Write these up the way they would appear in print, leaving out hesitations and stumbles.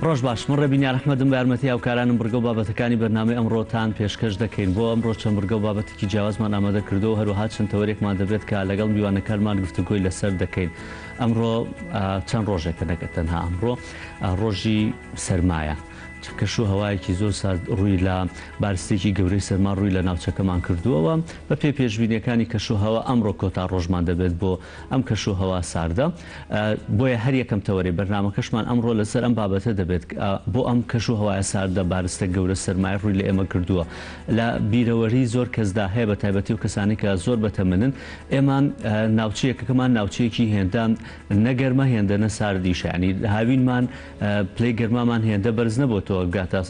ڕۆژ باش، من ڕێبین یار ئەحمەدم، بە یارمەتی هاوکارانم بڕگە و بابەتەکانی بەرنامەی ئەمڕۆتان پێشکەش دەکەین. بۆ ئەمڕۆ چەند بڕگە و بابەتێکی جیاوازمان ئامادە کردووە و هەروەها چەند تەوەرێکمان دەبێت کە لەگەڵ میوانەکانمان گفتوگۆی لەسەر دەکەین. ئەمڕۆ چەند ڕۆژێکە نەک تەنها ئەمڕۆ ڕۆژی سەرمایە. کەش و هەوایەکی زۆر سارد ڕووی لە بارستێکی گەورەی سەرما ڕووی لە ناوچەکەمان کردووە و بەپێی پێشبینییەکانی کەش و هەوا ئەمڕۆ کۆتا ڕۆژمان دەبێت بۆ ئەم کەش و هەوا ساردە بۆیە هەر یەکەم تەوەرەی بەرنامەکەشمان ئەمڕۆ لەسەر ئەم بابەتە دەبێت بۆ ئەم کەش و هەوایە ساردە بارستە گەورە سەرمای ڕووی لە ئێمە کردووە لە بیرەوەری زۆر کەسدا هەیە بە تایبەتی و کەسانی کە زۆر بەتەمەنن ئێمە ناوچەیەکەکەمان ناوچەیەکی هێندە نەگەرمە هێندە نە ساردیشە ینی هاوینمان پلەی گەرمامان هێندە بەرز نەبۆتەوە بگاتە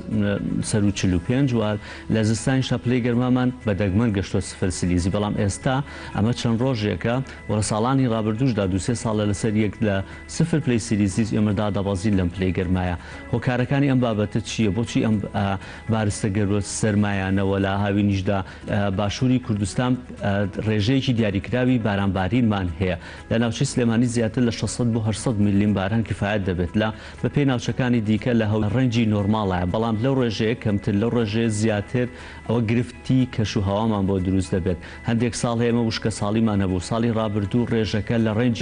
سەروو 45 و لە زستانیشدا پلەی گەرمامان بە دەگمەن گەشتووە سفر سلیزی، بەڵام ئێستا ئەمە چەند ڕۆژێکە و لە ساڵانی ڕابردووشدا دوو سێ ساڵە لەسەر یەک لە سفر پلەی سلیزیز ئێمە دادەبەزین لەم پلەی گەرمایە. هۆکارەکانی ئەم بابەتە چییە؟ بۆچی ئەم بارستە گەرمە سەرمایانە و لە هاوینیشدا باشووری کوردستان ڕێژەیەکی دیاریکراوی بارانبارینمان هەیە؟ لە ناوچەی سلێمانی زیاتر لە 600 بۆ 800 ملیم باران کفایەت دەبێت لە بە پێی ناوچەکانی دیکە لە هەولێر ڕەنجی نۆرماڵە بەڵام لەو ڕێژەیە کەمتر لەو ڕێژەیە زیاتر ئەوە گرفتی کەش و هەوامان بۆ دروست دەبێت هەندێک ساڵ هەیە ئێمە وشکە ساڵیمان هەبوو ساڵی ڕابردوو ڕێژەکە لە ڕەنج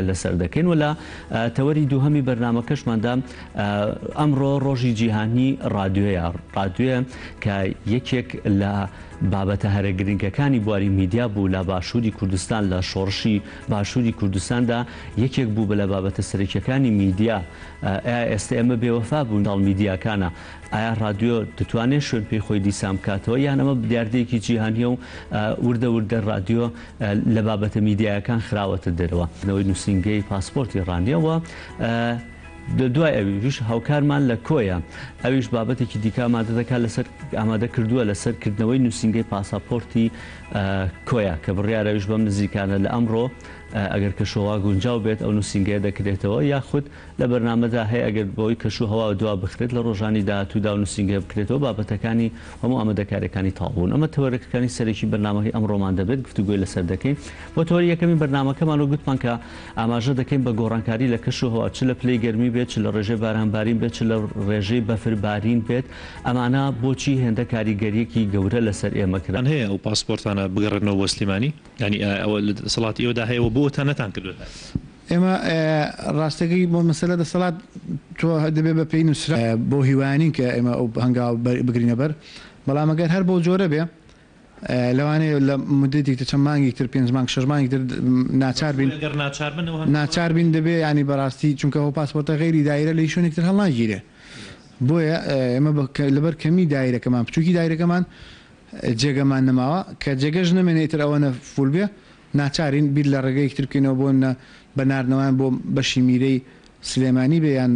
لەسەر دەکەین و لە تەوەری دووهەمی بەرنامەکەشماندا ئەمڕۆ ڕۆژی جیهانی ڕادیۆیە ڕادیۆیە کە یەکێک لە بابەتە هەرە گرنگەکانی بواری میدیا بوو لە باشووری کوردستان لە شۆڕشی باشووری کوردستاندا یەکێک بوو لە بابەتە سەرەکیەکانی میدیا ئایا ئێستا ئێمە بێوەفا بووین لەگەڵ میدیاکانا ئایا ڕادیۆ دەتوانێت شوێن پێی خۆی دیسان بکاتەوە یان ئەمە دیاردەیەکی جیهانیە و وردە وردە ڕادیۆ لە بابەتە میدیایەکان خراوەتە دەرەوە. نەوەی نووسینگەی پاسپۆرتی ڕانیە و دوای ئەویش هاوکارمان لە کۆیە ئەویش بابەتێکی دیکە ئامادە دەکات لەسەر ئامادە کردووە لەسەر کردنەوەی نووسینگەی پاساپۆرتی کۆیە کە بڕیارە ئەویش بەم نزیکانە لە ئەمڕۆ ئەگەر کەشوهەوا گونجاو بێت ئەو نووسینگەیە دەکرێتەوە یاخود لە بەرنامەدا هەیە ئەگەر بەهۆی کەشوهەواوە دوا بخرێت لە ڕۆژانی داهاتوودا ئەو نووسینگەیە بکرێتەوە بابەتەکانی هەموو ئامادەکارییەکانی تەواو بوون ئەمە تەوەرەکانی سەرەکی بەرنامەکەی ئەمڕۆمان دەبێت گفتوگۆی لەسەر دەکەین بۆ تەوەری یەکەمی بەرنامەکەمان وەک گوتمان کە ئاماژە دەکەین بە گۆڕانکاری لە کەش و هەوا چ لە پلەی گەرمی بێت چ لە ڕێژەی بارانبارین بێت چ لە ڕێژەی بەفر بارین بێت ئەمانە بۆچی هێندە کاریگەریەکی گەورە لەسەر ئێمە کرا؟ هەیە ئەو پاسپۆرتانە بگەڕێنەوە بۆ سلێمانی؟ یانی ئایا ئەوە لە دەسەڵاتی ئێوەدا هەیە و بۆ تا نەتانکردووە تا ئێستا؟ ئێمە ڕاستەکەی بۆ مەسەلە دەسەڵات تۆ دەبێ بە پێی نووسراو بەو هیوایە نین کە ئێمە ئەو هەنگاوە بگرینە بەر بەڵام ئەگەر هەر بەو جۆرە بێ لەوانەیە لە مودەتێک تر چەند مانگێک تر پێنج مانگ شەش مانگێک تر ناچار بین ئەگەر ناچار بن ئەو هەنگاوە ناچار بین دەبێ یانی بەڕاستی چونکە ئەو پاسپۆرتە غەیری دایرە لە هیچ شوێنێک تر هەڵناگیرێ بۆیە ئێمە بە لەبەر کەمی دایرەکەمان بچووکی دایرەکەمان جێگەمان نەماوە کە جێگەش نەمێنێ ئیتر ئەوەنە فول بێ ناچارین بیر لە ڕێگەیەکی تر بکەینەوە بۆ نە بە ناردنەوەیان بۆ بەشی میرەی سلێمانی بێ یان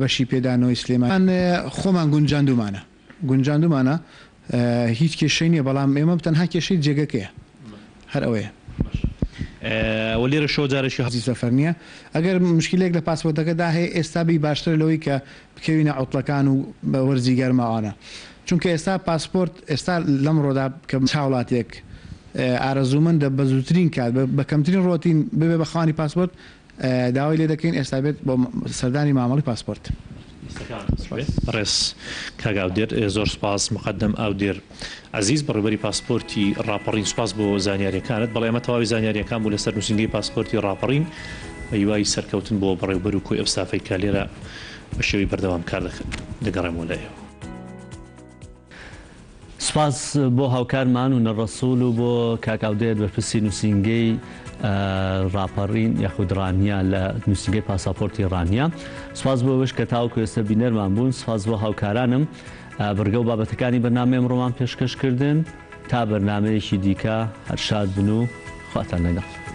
بەشی پێدانەوەی سلێمانی خۆمان گونجاندوومانە گونجاندوومانە هیچ کێشەی نییە بەڵام ئێمە تەنها کێشەی جێگەکەیە هەر ئەوەیە. باشە وە لێرەشەوە جارێکی. حەزی سەفەر نییە ئەگەر مشکیلەیەک لە پاسپۆرتەکەدا هەیە ئێستا بی باشترە لەوەی کە بکەوینە عوتڵەکان و وەرزی گەرماوانە چونکە ئێستا پاسپۆرت ئێستا لەمڕۆدا کە هاوڵاتیەک ئارەزوومەندە بە زووترین کات بە کەمترین ڕۆتین ببێ بە خاوەنی پاسپۆرت داوای لێ دەکەین ئێستا بێت بۆ سەردانی مامەڵی پاسپۆرت. دەستەکانت خۆش بێت بەڕێز کاک ئاودێر. زۆر سوپاس موقەدەم ئاودێر عەزیز بەڕێوبەری پاسپۆرتی ڕاپەڕین سوپاس بۆ زانیاریەکانت. بەڵێ ئەمە تەواوی زانیاریەکان بوو لەسەر نووسینگەی پاسپۆرتی ڕاپەڕین. بە هیوای سەرکەوتن بۆ بەڕێوبەر و کۆی ئەو ستافەی کە لێرە بە شێوەی بەردەوام کار دەکەن. دەگەڕێمەوە لای ئێوە. سوپاس بۆ هاوکارمان هونەر ڕەسوڵ و بۆ کاک ئاودێر بەرپرسی نووسینگەی ڕاپەڕین یاخود ڕانیە لە نووسینگەی پاساپۆرتی ڕانیە. سوپاس بۆ ئێوەش کە تاوەکو ئێستا بینەرمان بوون. سوپاس بۆ هاوکارانم بڕگە و بابەتەکانی بەرنامەی ئەمڕۆمان پێشکەش کردن. تا بەرنامەیەکی دیکە هەر شاد بن و خواتان لەگەڵ.